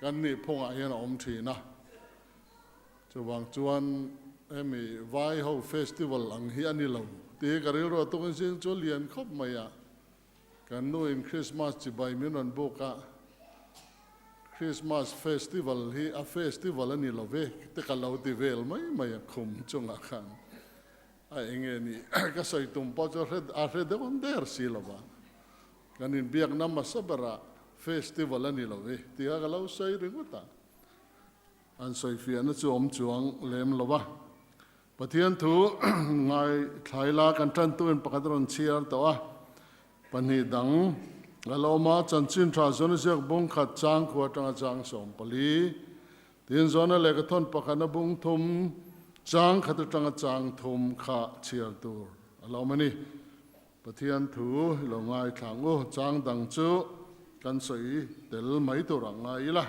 kan nih phungah hian a awm thin a. Chuvang chuan hemi vai ho festival ang hi a ni lo tih hi ka rilru a tukin zing chu a lian khawp mai a. Kan nu in Christmas chibai min rawn buk a, Christmas festival hi a festival a ni lo ve te ka lo ti vel mai mai a khum chungah khan a eng nge ni ka sawi tum pawh chu a hre deuh ang der si lo va, kan inbiakna hmasa berah festival a ni lo ve tia ka lo sawi ringawt a, an sawifiahna chu awm chuang lem lo va. Pathian thu ngai thlai la kan tantuin pakhat a rawn chhiar tawh a, pahnih dang a la awm a, chanchin tha zawn a ziak bung khat chang khua atanga chang 14, tin zawna lehkha thawn pakhatna bung thum chang khat atanga chang thum kha chhiar tur a la awm a ni. Pathian thu i lo ngaithla ang u, chang dang chu kan sawi tel mai tur ang ngai ila.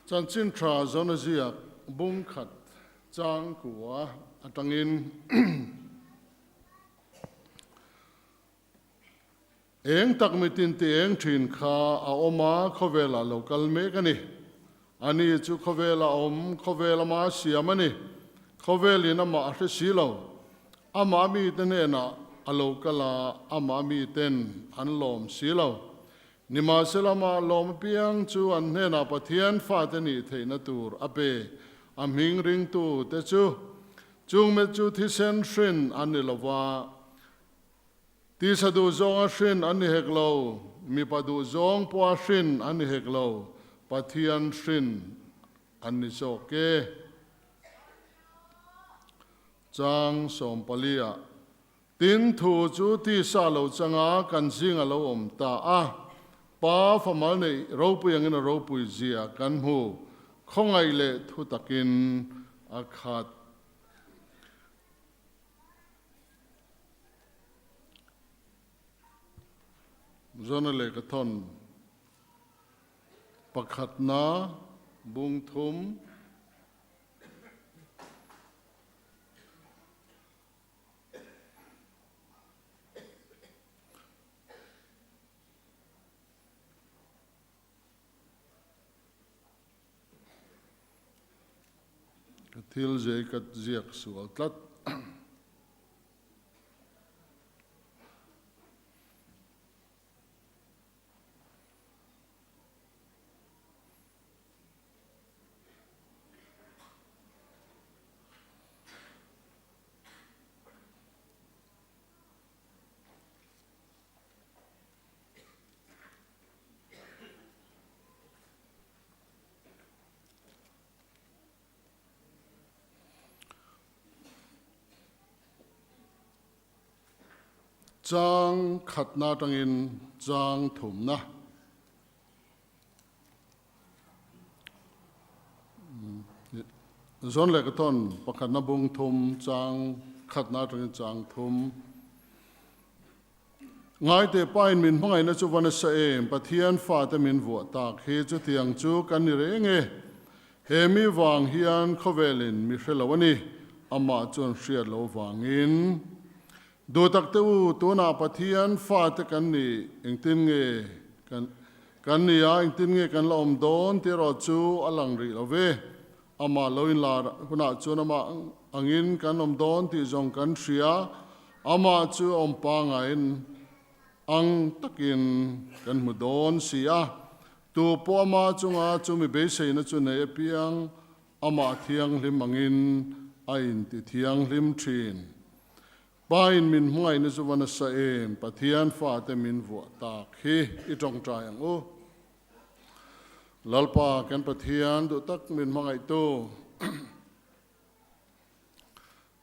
Chanchin tha zawna ziak bung khat chang kua atangin eng tak mitin ti eng thin kha a awm a, khawvelah lo kal mek a ni. Ani chu khawvela awm, khawvel ama siam a ni. Khawvelin amah a hre si lo. Amah mite hnenah a lo kal a, amah miten an lawm si lo. Nimahsela mah lawm apiang chu an hnenah Pathian fate nih theihna tur a pe, a hming ringtu te chu. Chung met chu thisen hrin an ni lo va, tisa duh zawnga hrin an ni hek lo, mipa duh zawng pawha hrin an ni hek lo, Pathian hrin an ni zawk e. Chang 14 ah. Tin, thu chu tisa lo changa kan zing a lo awm ta a, Pa famal neih ropui angin a ropui zia kan hmu, khawngaih leh thu takin a khat. Zona lehkhathawn pakhatna bung thum. Ka thil zai ka ziak sual tlat. Chang khatna atangin chang thumna. Zawn leh ka tawn pakhatna bung thum chang khatna atangin chang thum. Ngaite pain min hmangaihna chu va nasa em, Pathian fate min vuah tak hi chutiang chu kan ni reng e. He mi vang hian khawvelin mi hre lo a ni, amah chuan hriat lo vangin. Duh tak te u, tunah Pathian fate kan ni, engtin nge kan kan ni a, engtin nge kan la awm dawn tih erawh chu a lang rih lo ve. Amah lo inlar hunah chuan amah angin kan awm dawn tih zawng kan hria, amah chu a awm pangaiin ang takin kan hmu dawn si a. Tu pawh amah chunga chumi beiseina chu nei apiang Amah thianghlim angin a inti thianghlim thin. Pa in min hmangaihna chu va nasa em, Pathian fate min vuah tak hi i tawngtai ang u. Lalpa kan Pathian duh tak min hmangaihtu,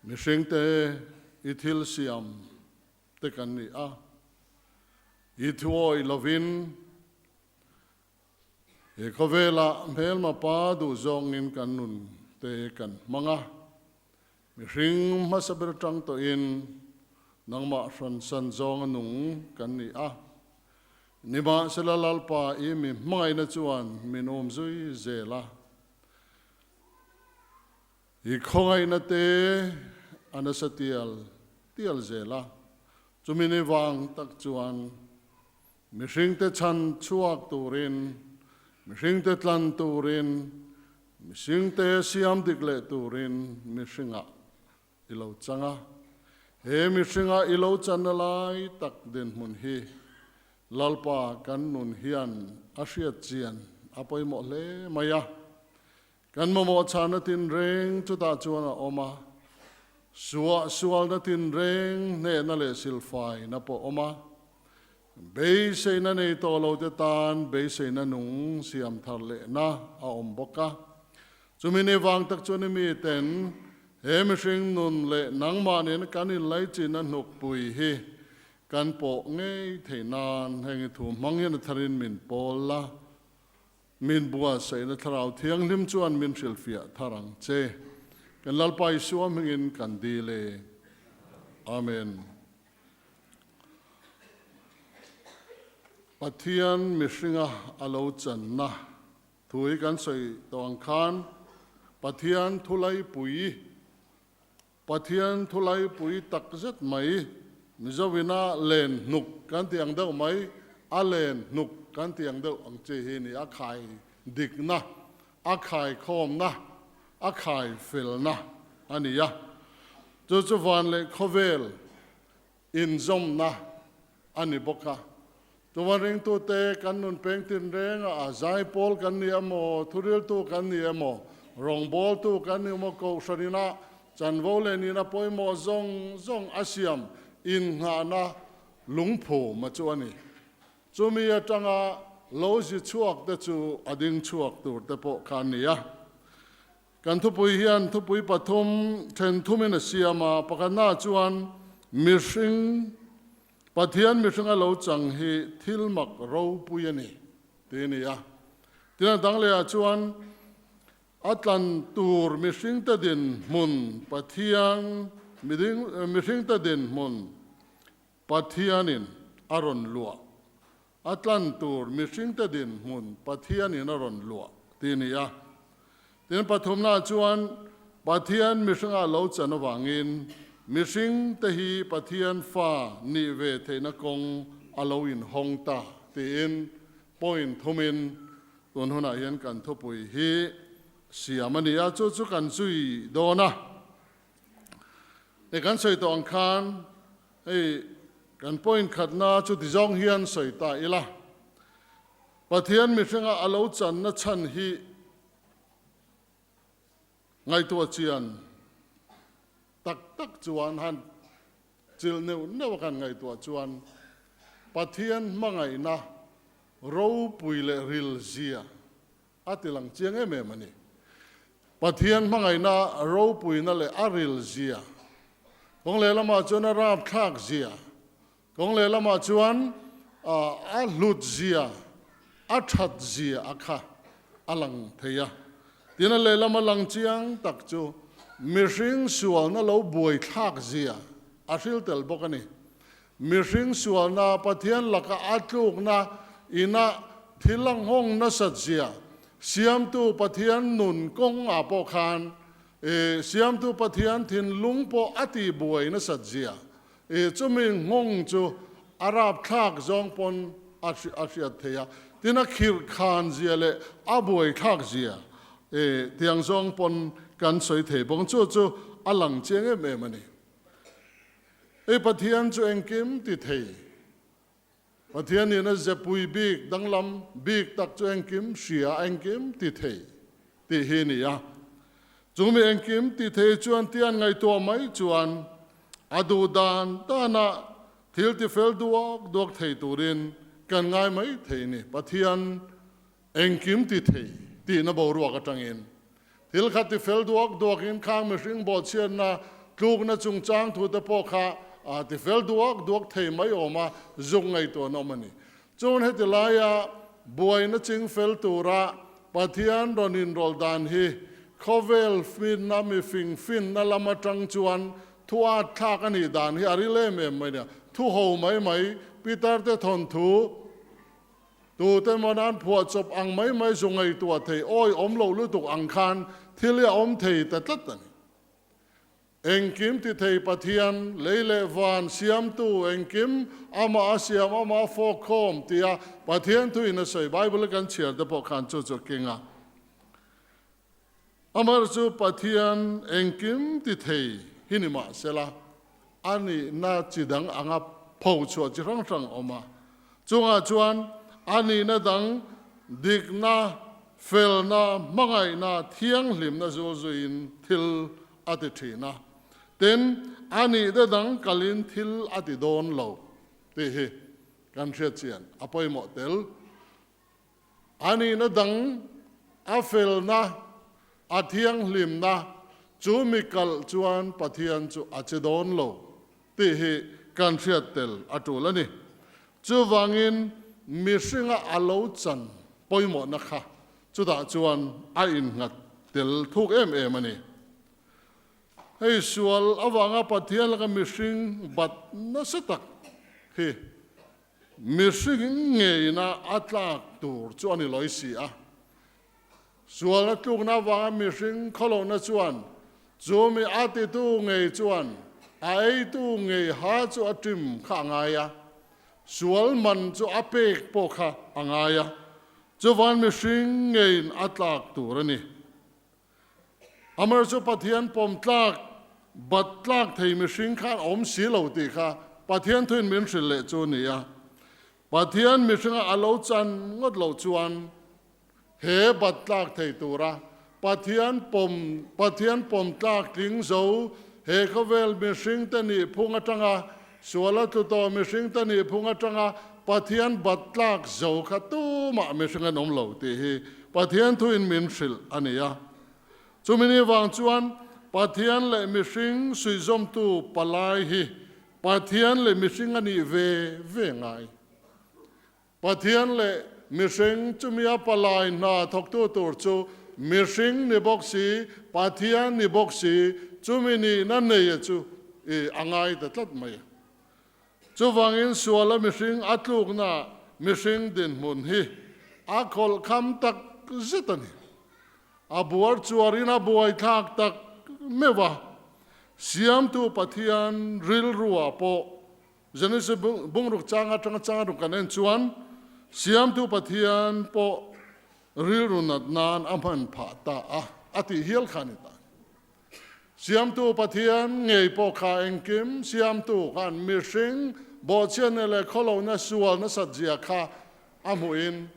mihringte i thil siam te kan ni a, i thuawih lovin, He khawvelah hmelma pa duh zawngin kan nun te kan hmang a, mihring hmasa ber atang tawhin nangmah hrawnsan zawnga nung kan ni a. Nimahsela Lalpa i mi hmangaihna chuan min um zui zel a, i khawngaihna te a nasa tial tial zel a, chumi ni vang tak chuan. Mihringte chhan chhuak turin, mihringte tlan turin, mihringte siam dik leh turin mihringah i lo chang a. He mihringa i lo channa lai tak dinhmun hi Lalpa kan nun hian a hriat chian a pawimawh hle mai a. Kan mamawh chhana tinreng chutah chuan a awm a, suah sualna tinreng hnehna leh silfaina pawh awm a. Beiseina nei tawh lote tan beiseina nung siam thar lehna a awm bawk a. Chumi ni vang tak chuan i miten he mihring nun leh nangmah nen kan inlaichinna hnukpui hi kan pawh ngei theih nan heng i thu hmang hian a tharin min pawl la. Min buatsaihna Thlarau Thianghlim chuan min hrilhfiah thar ang che. Kan Lalpa Isua hmingin kan dil e. Amen. Pathian mihringa a lo channa thu hi kan sawi tawh ang khan Pathian thulaipui Pathian thulaipui tak zet mai, Mizoina len hnuk kan tih ang deuh mai, a len hnuk kan tih ang deuh ang chi hi ni, a khai dikna, a khai khawmna, a khai felna a ni a. Chu chu van leh khawvel inzawmna a ni bawk a. Chuan ringtute kan nun peng tinreng a, zaipawl kan ni emaw, thuriltu kan ni emaw, rawngbawltu kan ni emaw, kohhran ina chanvo leh nihna pawimawh zawng zawng a siam innghahna lungphum a chu a ni. Chumi atanga lo zi chhuak te chu a ding chhuak tur te pawh kha an ni a. Kan thupui hian thupui pathum then thumin a siam a, pakhatnaah chuan mihring, Pathian mihringa lo chang hi thil mak ropui a ni tih a ni a. Tin a dang lehah chuan a tlan tur mihringte dinhmun Pathian mihringte dinhmun Pathianin a rawn luah. A tlan tur mihringte dinhmun Pathianin a rawn luah tih a ni a. Tin, pathumnaah chuan Pathian mihringah lo chan avangin mihringte hi Pathian fa nih ve theihna kawng a lo inhawng ta tiin point thumin tun hunah hian kan thupui hi siam a ni a, chu chu kan zui dawn a. Hei kan sawi tawh ang khan hei kan point khatna chu ti zawng hian sawi ta ila. Pathian mihringa a lo channa chhan hi ngaihtuah chian tak tak chuan han chilh neuh neuh a kan ngaihtuah chuan Pathian hmangaihna ropui leh ril zia a ti lang chiang em em a ni. Pathian hmangaihna ropuina leh a ril zia kawng lehlamah chuan a rapthlak zia Kawng lehlamah chuan a hlut zia, a that zia a kha a lang thei a. Tin, a lehlam a lang chiang tak chu mihring sualna lo buaithlak zia a hril tel bawk a ni. Mihring sualna Pathian laka a tlukna ina thil a nghawng nasat zia Siamtu Pathian nun kawngah pawh khan Siamtu Pathian thinlung pawh a tihbuai nasat zia I chumi nghawng chu a rapthlak zawng pawn a hriat thei a, tin a khirh khan zia leh a buaithlak zia i tiang zawng pawn kan sawi thei bawk. Chu chu a lang chiang em em a ni. I Pathian chu engkim ti thei. Pathian in a zepui bik danglam bik tak chu engkim hria engkim ti thei tih hi a ni a. Chumi engkim ti thei chuan tian ngaihtuah mai chuan a duh dan dana thil ti fel duak duak thei turin kan ngai mai thei a ni. Pathian engkim ti thei tihna boruak atangin thil kha ti fel duak duakin khang mihring bawhchhiatna tlukna chungchang thute pawh kha ti fel duak duak thei mai awm a, zuk ngaihtuahna awm a ni. Chuan heti laia buaina ching fel tura Pathian rawn inrawlh dan hi khawvel finna mifing finna lam atang chuan thu at thlak a nih dan hi a ril em em mai nia. Thu ho mai mai Peter te thawnthu tute emaw nan phuahchawp ang mai mai zu ngaihtuah thei awi awm loh lutuk ang khan thil hi a awm thei ta tlat a ni. Engkim ti thei Pathian, lei leh van siamtu, engkim amah a siam, amah a fawk khawm tia Pathian thuin a sawi. Bible a kan chhiar te pawh khan chu chu a keng a. Amar chu Pathian engkim ti thei hi ni mah sela, a nihna chi dang anga pho chhuah chi hrang hrang a awm a. Chungah chuan a nihna dang dikna, felna, hmangaihna, thianghlimna zul zuiin thil a ti thin a. Tin, a nihna dang kalin thil a ti dawn lo tih hi kan hriat chian a pawimawh tel. A nihna dang, a felna, a thianghlimna chu mi kalh chuan Pathian chu a che dawn lo tih hi kan hriat tel a tul a ni. Chuvangin mihringa a lo chan pawimawhna kha chutah chuan a innghat tel thuk em em a ni. Hei sual avanga Pathian laka mihring bat nasa tak hi Mihring ngeina a tlak tur chu a ni lawi si a. Sualna tlukna avanga mihring khawlohna chuan chu mi a titu ngei chuan a eitu ngei ha chu a ṭim kha a ngai a, sual man chu a pek pawh kha a ngai a, chuvan mihring ngeiin a tlak tur a ni. Amar chu Pathian pawm tlak, bat tlak thei mihring khan a awm si lo tih kha Pathian thuin min hrilh leh chu a ni a. Pathian mihringa a lo chan ngawt loh chuan he bat tlak thei tura Pathian pawm, Pathian pawm tlak tling zo he khawvel mihringte nih phung atanga sual a tlu tawh mihringte nih phung atanga Pathian bat tlak zo kha tumah mihring an awm lo tih hi Pathian thuin min hrilh a ni a. Chumi ni vang chuan Pathian leh mihring suihzawmtu palai hi Pathian leh mihring a nih ve ve ngai. Pathian leh mihring chumia palai hna thawktu tur chu mihring ni bawk si, Pathian ni bawk si, chumi nihna nei chu i a ngai ta tlat mai. Chuvangin suala mihring a tlukna mihring dinhmun hi a khawlh kham tak zet a ni. A buar chuarin a buaithlak tak meuh a, Siamtu Pathian rilruah pawh Genesis bungruk chang atanga chang ruk kan en chuan Siamtu Pathian pawh rilru nat nan a hman phah ta a, a tih hial kha a ni ta. Siamtu Pathian ngei pawh kha engkim Siamtu khan mihring bawhchhiatna leh khawlohna sual nasat zia kha a hmuhin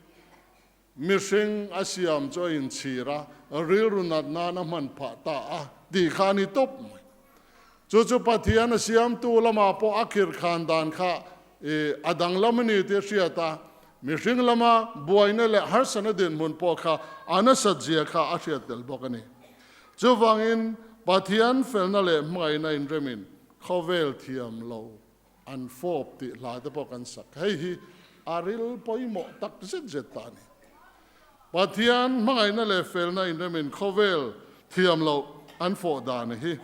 mihring a siam chu a inchhir a, rilru nat nan a hman phah ta a tih kha a ni tawp mai. Chu chu Pathian a siamtu lamah pawh a khirkhan dan kha a danglam a ni tih a hriat a, mihring lama buaina leh harsatna dinhmun pawh kha a nasat zia kha a hriat tel bawk a ni. Chuvangin, Pathian felna leh hmangaihna inremin khawvel thiam lo an fawp tih hla te pawh kan sak. Hei hi a ril pawimawh tak zet zet ta a ni. Pathian hmangaihna leh felna inremin khawvel thiam lo an fawh dan hi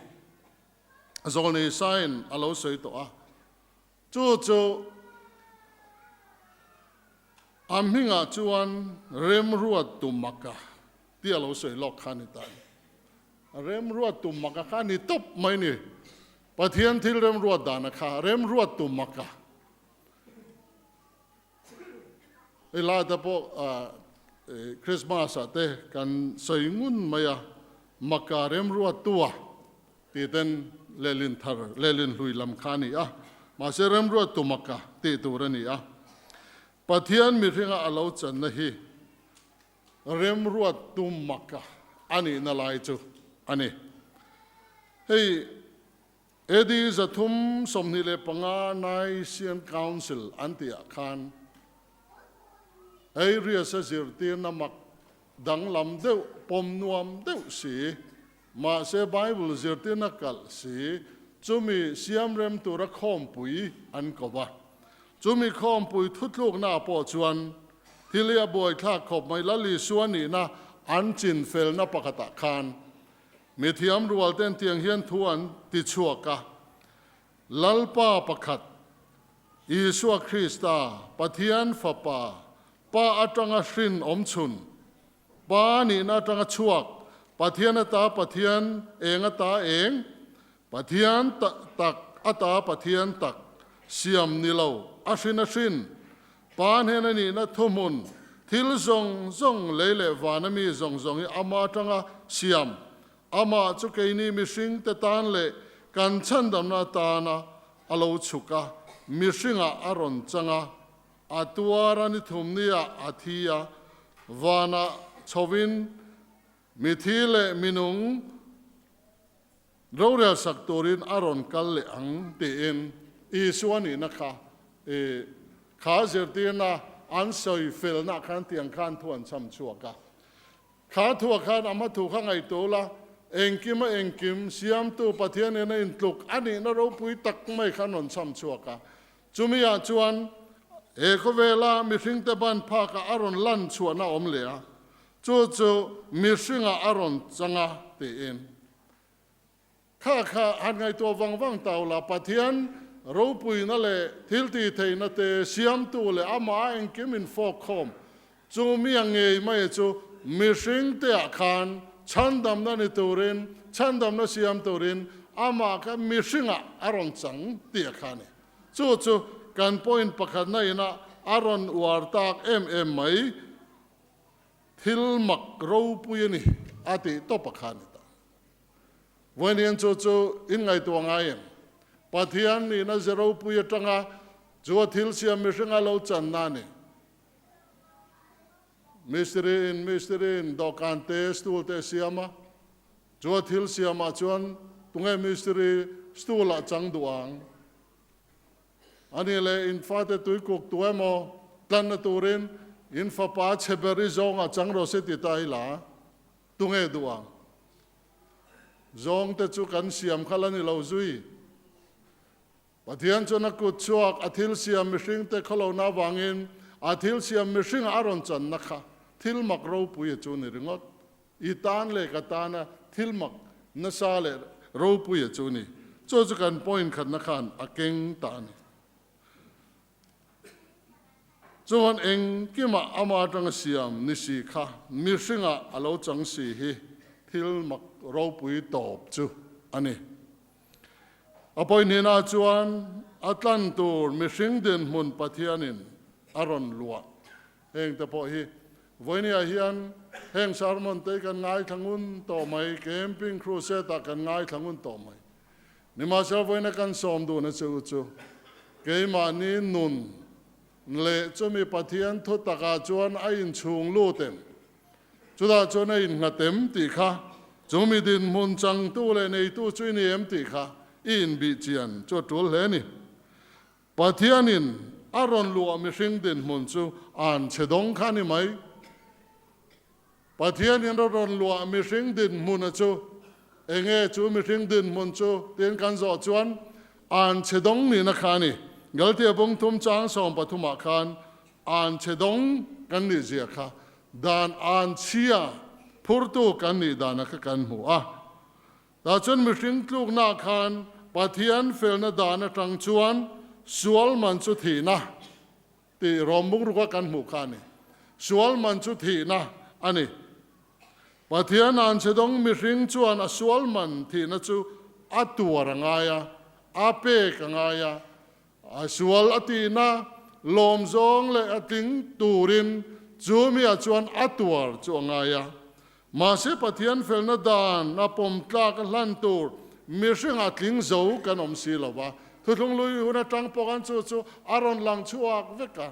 Zawlnei Isaia'n a lo sawi tawh a. Chu chu a hmingah chuan Remruat Tumaka tih a lo sawi lawk kha a ni ta a ni. Remruat Tumaka kha a ni tawp mai ni. Pathian thil remruat dana kha Remruat Tumaka. Hei lai te pawh Christmas ah te kan sawi ngun mai a, Maka Remruat Tua tih ten lehlin thar, lehlin hlui lam kha a ni a, mahse Remruat Tumaka tih tur a ni a. Pathian mihringa a lo channa hi Remruat Tumaka a nihna lai chu a ni. Hei AD 325 Nicene Council an tihah khan Arius-a zirtirna mak danglam deuh, pawm nuam deuh si, mahse Bible zirtirna kalh si, chumi siamrem tura khawmpui an ko va. Chumi khawmpui thutluknaah pawh chuan thil hi a buaithlak khawp mai. Lal Isua nihna an chinfelna pakhatah khan Mithiam rual ten tiang hian thu an ti chhuak a, Lalpa pakhat, Isua Krista, Pathian Fapa, Pa atanga hrin awm chhun, Pa nihna atanga chhuak, Pathian ata Pathian, eng ata eng, Pathian tak ata Pathian tak siam ni lo, a hrin a hrin, Pa hnena nihna thuhmun, thil zawng zawng lei leh vana mi zawng zawng hi ama atanga siam, amah chu keini mihringte tan leh kan chhandamna atana a lo chhuk a, mihringah a rawn chang a, a tuar a ni thumniah a thi a, vanah chhovin mithi leh minung Rorel sak turin a rawn kal leh ang tiin Isua nihna kha i kha zirtirna an sawi felna khan tiang khan thu an chham chhuak a. Kha thuah khan a hma thu kha ngaihtuah la, engkima engkim siamtu Pathian nen a intluk a nihna ropui tak mai kha an rawn chham chhuak a. Chumiah chuan he khawvela mihringte ban phakah a rawn lan chhuahna a awm leh a, chu chu mihringah a rawn chang a tiin. Kha kha han ngaihtuah vang vang tau la, Pathian ropuina leh thiltihtheihna te siamtu leh amah a engkim infawk khawm chu mi a ngei mai chu mihringteah khan chhandamna ni turin, chhandamna siam turin amah kha mihringah a rawn chang tih a kha a ni. Chu chu kan point pakhatna ina a rawn uar tak em em mai. Thil mak ropui a ni a tih tawp a kha a ni ta. Vawiin chu chu in ngaihtuah ngai em? Pathian nihna ze ropui atanga chu a thil siam mihringa lo channa a ni. Mistiri in mistiri in dawhkan te stool te a siam a, chu a thil siamah chuan tunge mistiri stool ah chang duh ang? A nih leh in fate tuikuk tu emaw tlanna turin in fapa chhe ber i zawngah chang rawh se ti ta ila, tunge duh ang? Zawngte chu kan siam kha la ni lo zui. Pathian chuan a kut chhuak a thil siam mihringte khawlohna avangin a thil siam mihringah a rawn channa kha thil mak ropui a chu ni ringawt. I tan leh ka tana thil mak nasa leh ropui a chu ni. Chu chu kan point khatna khan a keng ta a ni. Chuan engkimah ama atanga siam ni si kha mihringah a lo chang si hi thil mak ropui tawp chu a ni. A pawihhnihna chuan a tlan tur mihring dinhmun Pathianin a rawn luah. Hengte pawh hi vawinia hian heng sermon te hi kan ngaithla ngun tawh mai, camping crusade ah kan ngaithla ngun tawh mai. Nimahsela vawiina kan sawm duhna che u chu keimahni nun leh chumi Pathian thu takah chuan a inchhung lut em? Chutah chuan a innghat em tih kha, chumi dinhmun changtu leh neitu chu i ni em tih kha i inbih chian chu a tul hle a ni. Pathianin a rawn luah mihring dinhmun chu an chhe dawng kha a ni mai. Pathianin a rawn luah mihring dinhmuna chu enge chu mihring dinhmun chu tiin kan zawh chuan an chhe dawng nihna kha a ni. Galtia bungthum chang 13ah khan an chhe dawng kan nih zia kha dan an chhia phurtu kan nih dana kha kan hmu a. Tah chuan mihring tluknaah khan Pathian felna dan atang chuan sual man chu thihna tih rawmbuk ruka kan hmuh kha a ni. Sual man chu thihna a ni. Pathian anchhedawng mihring chuan a sual man thihna chu a tuar a ngai a, a pek a ngai a. A sual a tihna lawm zawng leh a tling turin chu miah chuan a tuar chu a ngai a. Mahse Pathian felna dan a pawm tlak a hlan tur mihring a tling zo kan awm si lo va. Thuthlung lui hun atang pawh khan chu chu a rawn lang chhuak vek a.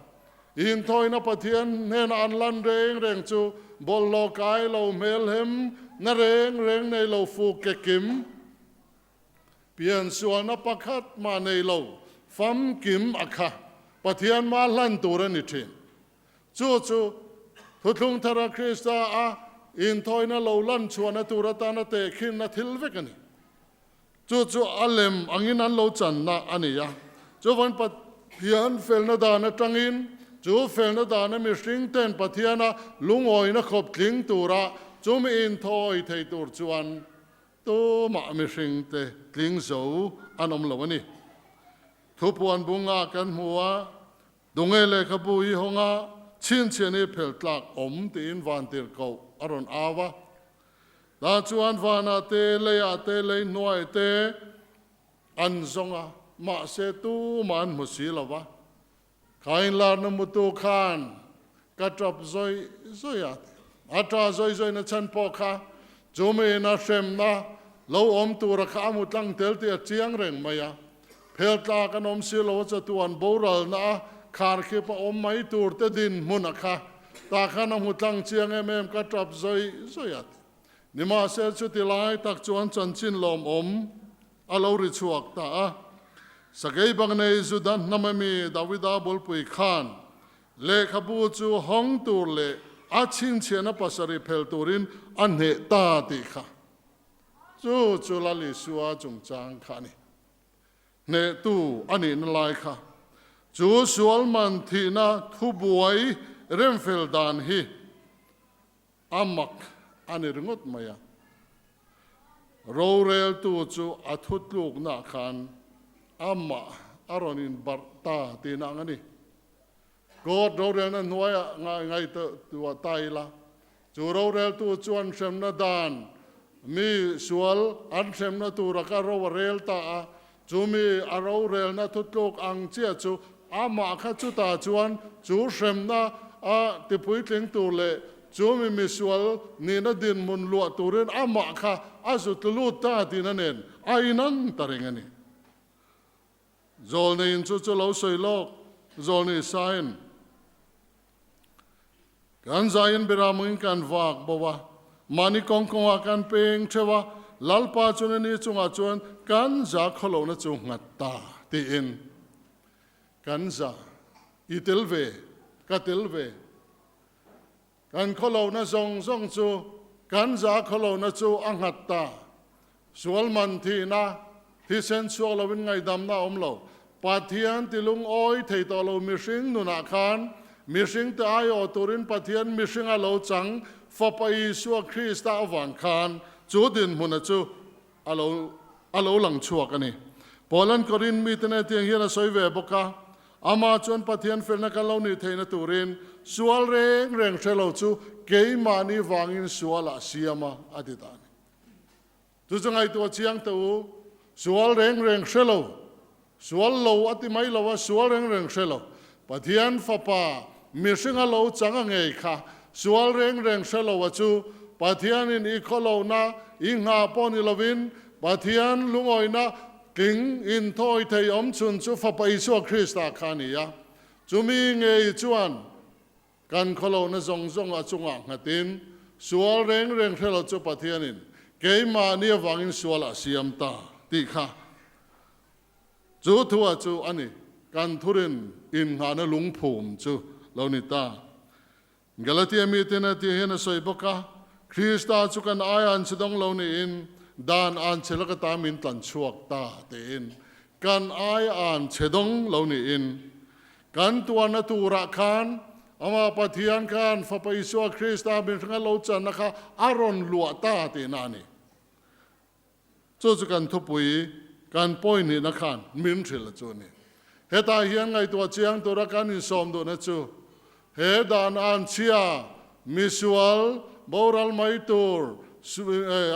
Inthawina Pathian hnenah an lan reng reng chu bawlhhlawh kai lo hmelhem na reng reng nei lo fuk ke kim piansualna pakhat mah nei lo famkim a kha Pathian mah hlan tur a ni thin. Chu chu Thuthlung Thara Krista a inthawina lo lan chhuahna tur atana tehkhinna thil vek a ni. Chu chu a lem angin an lo channa a ni a. Chuvan Pathian felna dan atangin chu felna dana mihring ten Pathiana lungawina khawp tling tura chumi inthawi thei tur chuan tumah mihring te tling zo an awm lo a ni. Thupuan bunga kan hmu a. Tunge lehkhabu hi hawnga chhinchhian hi phel tlak awm tiin vantirhkoh a rawn au a. Tah chuan vanah te, leiah te, lei hnuai te, An zawng a, mahse tumah an hmu si lo va. Kha inlarna mutu khan ka tap zawih zawih a, a ta zawih zawihna chhan pawh kha chumi ina hremna lo awm tura kha a mu tlang tel tih a chiang reng mai a. Phel tlak an awm si lo a, chatuan boralna a kharkhip a awm mai tur te dinhmun a kha tah khan a hmu tlang chiang em em ka tap zawih zawih a ti. Nimahse chuti lai tak chuan chanchin lawmawm a lo ri chhuak ta a. Sakei bang nei Juda hnam ami Davida bulpui khan lehkhabu chu hawng tur leh a chhinchhiahna pasarih phel turin a hneh ta tih kha chu chu Lal Isua chungchang kha a ni. Hnehtu a nihna lai kha chu sual man thihna thubuai remfel dan hi A mak a ni ringawt mai a. Roreltu chu a thutluknaah khan amah a rawn inbarh ta tihna ang a ni. Court rorelna hnuaiah ngaihtuah ta ila, chu roreltu chuan hremna dan mi sual an hremna tura ka ro a rel ta a, chumi a rorelna thutluk ang chiah chu Amah kha chutah chuan chu hremna a tipuitling tur leh chu mi misual nihna dinhmun luah turin amah kha a zu tlu lut ta tihna nen a inang ta reng a ni. Zawlneiin chu chu lo sawi lawk, Zawlnei Sain, Kan zaiin beramungin kan vak bo a, mahni kawng kawngah kan peng theuh a, Lalpa chuan a ni chungah chuan kan za khawlohna chu nghat ta tiin kan za i tel ve, ka tel ve. Kan khawlohna zawng zawng chu kan za khawlohna chu a nghat ta. Sual man thihna, thisen chhuak loin ngaihdamna a awm lo. Pathian ti lungawi thei tawh lo mihring nunah khan mihringte aiawh turin Pathian mihringa lo chang Fapa Isua Krista avang khan chu dinhmuna chu a lo a lo lang chhuak a ni. Paulan Korinth mite nen tiang hian a sawi ve bawk a, Amah chuan Pathian felna kan lo nih theihna turin sual reng reng hre lo chu keimahni vangin sualah siam a, a ti ta a ni. Chu chu ngaihtuah chiang teh u, sual reng reng hre lo, sual lo a ti mai lo a, sual reng reng hre lo. Pathian Fapa mihringa lo chang a ngei kha, sual reng reng hre lo a chu Pathianin i khawlohna i nghah pawh ni lovin Pathian lungawihna tling inthawi thei awm chhun chu Fapa Isua Krista kha a ni a. Chumi ngei chuan Kan khawlohna zawng zawng a chungah nghatin sual reng reng hre lo chu Pathianin keimahni avangin sual a siam ta tih kha chu thua chu a ni. Kan thurin innghahna lungphum chu lo ni ta. Galatia miten a tih hian a sawi bawk a, Krista chu kan aia an chhe dawng lo niin dan an chhe laka ta min tlan chhuak ta tiin kan aia an chhe dawng lo niin Kan tuarna turah khan Amah Pathian khan Fapa Isua Krista mihringa lo channa kha a rawn luah ta tihna a ni. Chu chu kan thupui kan pawinihna khan min hrilh a chu a ni. Hetah hian ngaihtuah chiang tura kan insawm duhna chu he dan anchhia, misual, boral mai tur,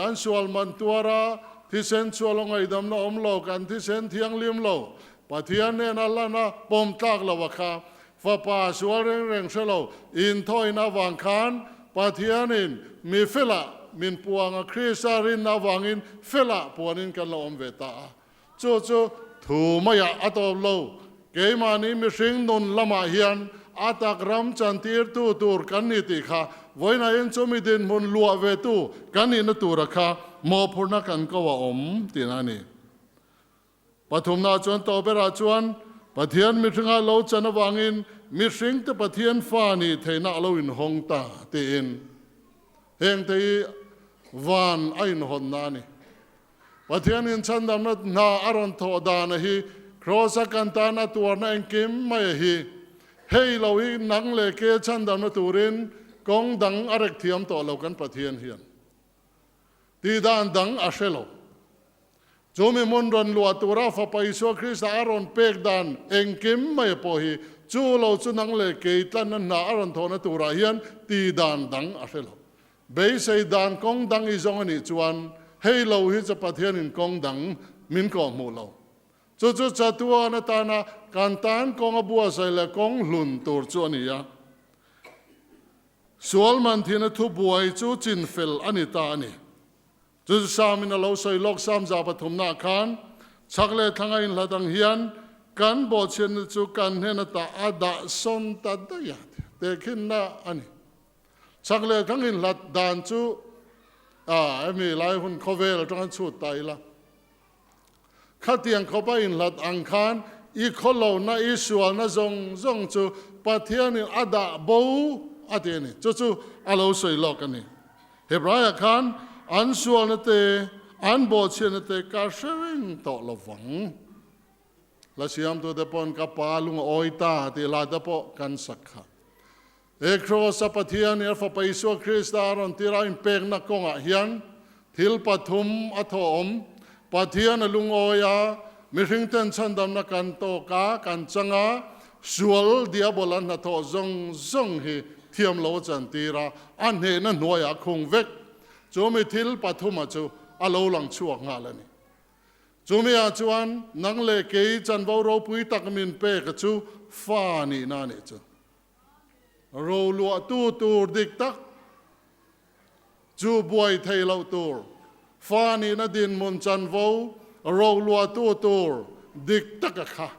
an sual man tuara thisen chhuah lo ngaihdamna awm lo, kan thisen thianghlim lo, Pathian hnena lan a pawm tlak lo a kha. Fapa sual reng reng hre lo, inthawina avang khan Pathianin mi felah min puang a, Krista rinna avangin felah puanin kan lo awm ve ta a. Chu chu thu maiah a tawp lo, keimahni mihring nun lamah hian a tak ram chantirtu tur kan ni tih kha vawiinain chumi dinhmun luah vetu kan nihna tura kha mawhphurhna kan ko a awm tihna a ni. Pathumna chuan tawh berah chuan Pathian mihringa lo chan avangin mihringte Pathian fa nih theihna a lo inhawng ta tiin hengte hi van a inhawnna a ni. Pathianin chhandamna hna a rawn thawh dana hi Kraws-a kan tan a tuarna engkim mai a hi. Hei lo hi nang leh ke chhandamna turin kawng dang a rek thiam tawh lo kan Pathian hian. Tih dan dang a hre lo. Chu mi hmun rawn luah tura Fapa Isua Krista a rawn pek dan engkim mai pawh hi chu lo chu nang leh kei tlanna hna a rawn thawhna turah hian tih dan dang a hre lo. Beisei dan kawng dang i zawng a nih chuan hei lo hi chu Pathianin kawng dang min kawhhmuh lo. Chu chu chatuan atana kan tan kawng a buatsaih leh kawng hlun tur chu a ni a. Sual man thihna thubuai chu chinfel a ni ta a ni. Chu chu Samin a lo sawi lawk Sam 300 ah khan chhak leh thlang a inhlat ang hian kan bawhchhiatna chu kan hnen ata a dah sawn ta daih a tehkhinna a ni. Chhak leh thlang inhlat dan chu a hemi lai hun khawvel atanga chhut ta ila. Khatiang khawpa inhlat ang khan i khawlohna, i sualna zawng zawng chu Pathianin a dah bo a ti a ni. Chu chu a lo sawi lawk a ni. Hebraiah khan an sualna te, an bawhchhiatna te ka hre reng tawh lo vang. Hla siamtute paw'n ka pa lung a awi ta tih hla te pawh kan sak kha. He Kraws-a Pathian i a Fapa Isua Krista a rawn tir a inpekna kawngah hian thil pathum a thawh awm. Pathian a lungawi a, mihringten chhandamna kan tawk a, kan chang a, sual diabola hnathawh zawng zawng hi thiam lo a chantir a, a hnehna hnuaiah a khung vek. Chumi thil pathuma chu a lo lang chhuak nghal a ni. Chumi-ah chuan nang leh kei chanvo ropui tak min pek chu fa nihna a nih chu. Roluahtu tur dik tak chu buai thei loh tur, fa nihna dinhmun chanvo roluahtu tur dik taka kha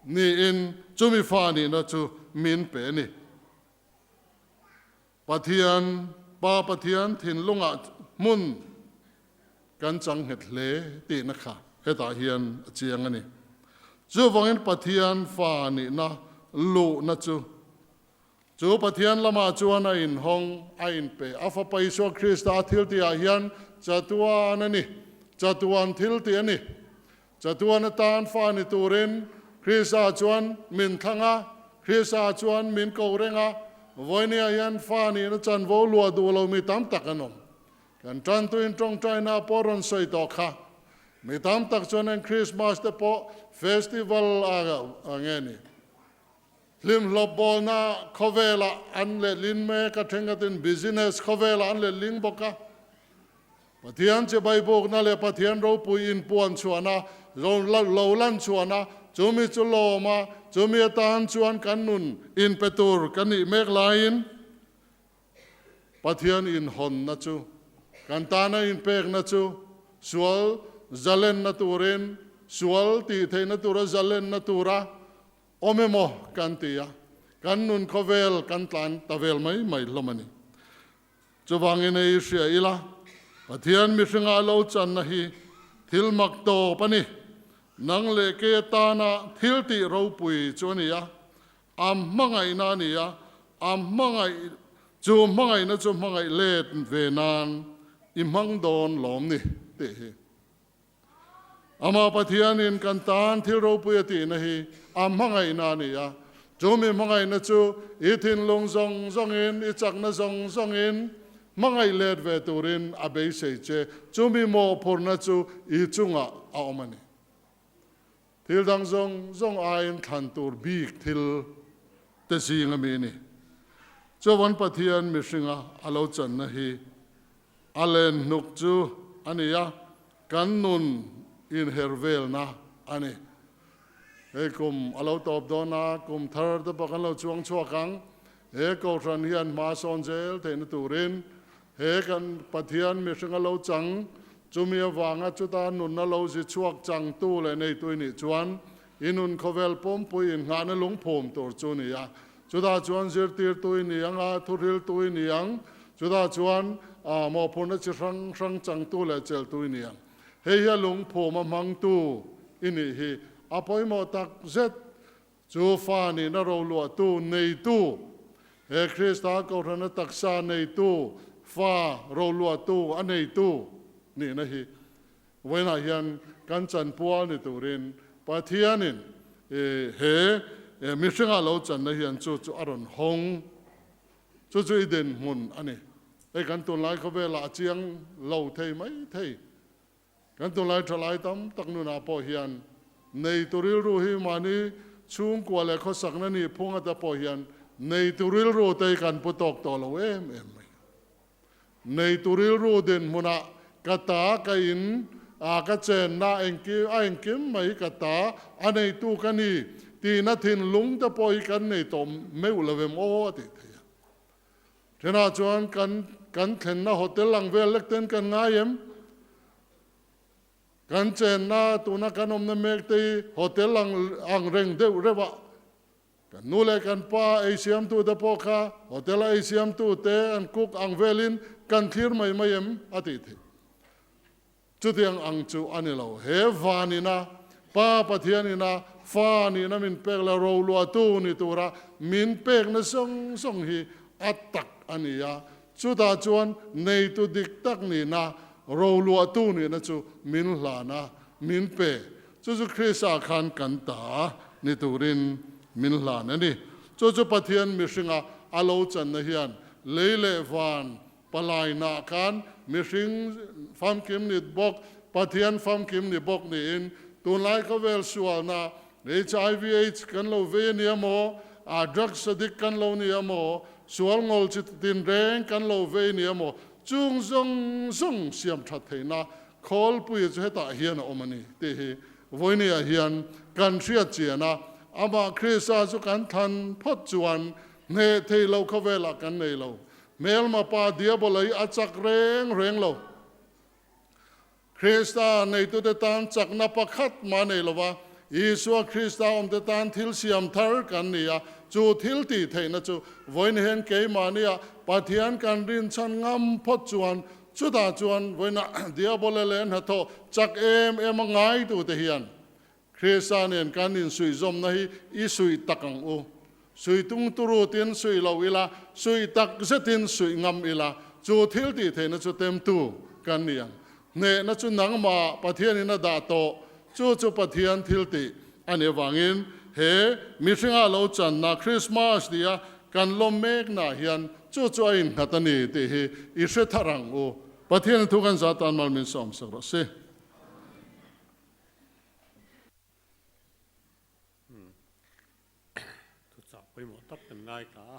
niin chumi fa nihna chu min pe a ni. Pathian, Pa Pathian thinlungah hmun kan chang nghet hle tihna kha hetah hian a chiang a ni. Chuvangin Pathian fa nihna luhna chu chu Pathian lamah chuan a inhawng, a inpe. A Fapa Isua Krista a thiltihah hian chatuan a ni, chatuan thiltih a ni. Chatuan atan fa ni turin Krista chuan min thlang a, Krista chuan min ko reng a, vawinia hian fa nihna chanvo luah duh lo mi tam tak an awm. Kan tantuin tawngtaina pawh rawn sawi tawh kha. Mi tam tak chuan heng Christmas te pawh festival a nge ni? Hlimhlawp bawlna khawvelah an lehlin mek a, thenkhatin business khawvelah an lehling bawk a. Pathian chibai bukna leh Pathian ropui inpuan chhuahna, lo lan chhuahna, chumi chu lawm a, chumi atan chuan kan nun inpe tur ka nih mek laiin, Pathian inhawnna chu, kan tana inpekna chu sual zalenna turin, sual tih theihna tura zalenna tura awm emaw kan ti a, kan nun khawvel kan tlan ta vel mai mai hlawm a ni. Chuvangin ei hria ila, Pathian mihringa lo channa hi thil mak tawp a ni. Nang leh kei atana thil tih ropui chu a ni a, A hmangaihna a ni a, a hmangaih chu hmangaihna chu hmangaih let ve nan i hmang dawn lawm ni tih hi. Amah Pathianin kan tan thil ropui a tihna hi a hmangaihna a ni a, chu mi hmangaihna chu i thinlung zawng zawngin, i chakna zawng zawngin hmangaih let ve turin a beisei che, chu mi mawhphurhna chu i chungah a awm a ni. Thil dang zawng zawng aiin thlan tur bik thil te zing a mi a ni. Chuan Pathian mihringa a lo channa hi a len hnuk chu a ni a, kan nun inher velna a ni. Hei kum a lo tawp dawn a, kum thar te pawh kan lo chuang chhuak ang. He Kohhran hian hma sawn zel theihna turin he kan Pathian mihringa lo chang, chumi avanga chuta nunna lo zi chhuak changtu leh neitu i nih chuan i nun khawvel pumpui innghahna lungphum tur chu ni a. Chutah chuan zirtirtu i ni ang a, thuhriltu i ni ang, chutah chuan mawhphurhna chi hrang hrang changtu leh cheltu i ni ang. Hei hi a lungphum a hmangtu i nih hi a pawimawh tak zet. Chu fa nihna roluahtu neitu, he Krista Kohhrana taksa neitu, fa roluahtu a neitu nihna hi vawiinah hian kan chanpual ni turin Pathianin he mihringa lo channa hian chu chu a rawn hawng. Chu chu i dinhmun a ni. Hei kan tunlai khawvelah a chiang lo thei mai thei. Kan tunlai thalai tam tak nunah pawh hian neitu rilru hi mahni chhungkua leh khawsakna nih phung ata pawh hian neitu rilru te hi kan pu tawk tawh lo em em mai. Neitu rilru dinhmunah ka ta ka in A ka chenna engkim a engkim mai ka ta a neitu ka ni tihna thinlung te pawh hi kan nei tawh meuh lo em aw a tih theih a. Thenah chuan kan kan thlenna hotel ang vel lek ten kan ngai em? Kan chenna tuna kan awmna mek te hi hotel ang ang reng deuh reuh a. Kan nu leh kan pa ei siamtute pawh kha hotel-a ei siamtute an cook ang velin kan thlir mai mai em a tih theih. Chutiang ang chu a ni lo. He van ina Pa Pathian ina fa nihna min pek leh roluahtu ni tura min pekna zawng zawng hi a tak a ni a. Chutah chuan neitu dik tak nihna, roluahtu nihna chu min hlan a, min pe. Chu chu Krista khan kan ta ni turin min hlan a ni. Chu chu Pathian mihringa a lo channa hian lei leh van palainah khan mihring famkim ni bawk, Pathian famkim ni bawk niin tunlai khawvel sualna HIV aids kan lo vei a nia maw, a drugs addict kan lo nia maw, sual ngawl chi tinreng kan lo vei a nia maw, chung zawng zawng siam that theihna Khawlpuia chu hetah hian a awm a ni tih hi vawinia hian kan hriat chian a, amah Krista chu kan thlan phawt chuan hneh thei lo khawvelah kan nei lo. Hmelma pa Diabola hi a chak reng reng lo. Krista neitute tan chakna pakhat mah nei lova, Isua Krista awmte tan thil siam thar kan ni a, chu thil tih theihna chu vawiin hian keimahnia Pathian kan rinchhan ngam phawt chuan Chutah chuan vawiinah Diabola leh hnathawh chak em em a ngaitute hian Krista nen kan insuihzawmna hi i suih tak ang u. Suih tung turutin suih lo ila, suih tak zetin suih ngam ila, chu thil tih theihna chu temtu kan ni ang. Hnehna chu nangmah Pathianin a dah tawh, chu chu Pathian thil tih a nih avangin he mihringa lo channa Krismas nia kan lawm meknaah hian Chu chu a innghat a ni tih hi i hre thar ang u. Pathian thu kan za tan mal min sawm sak rawh si. Thuchah pawimawh tak kan ngai ta a.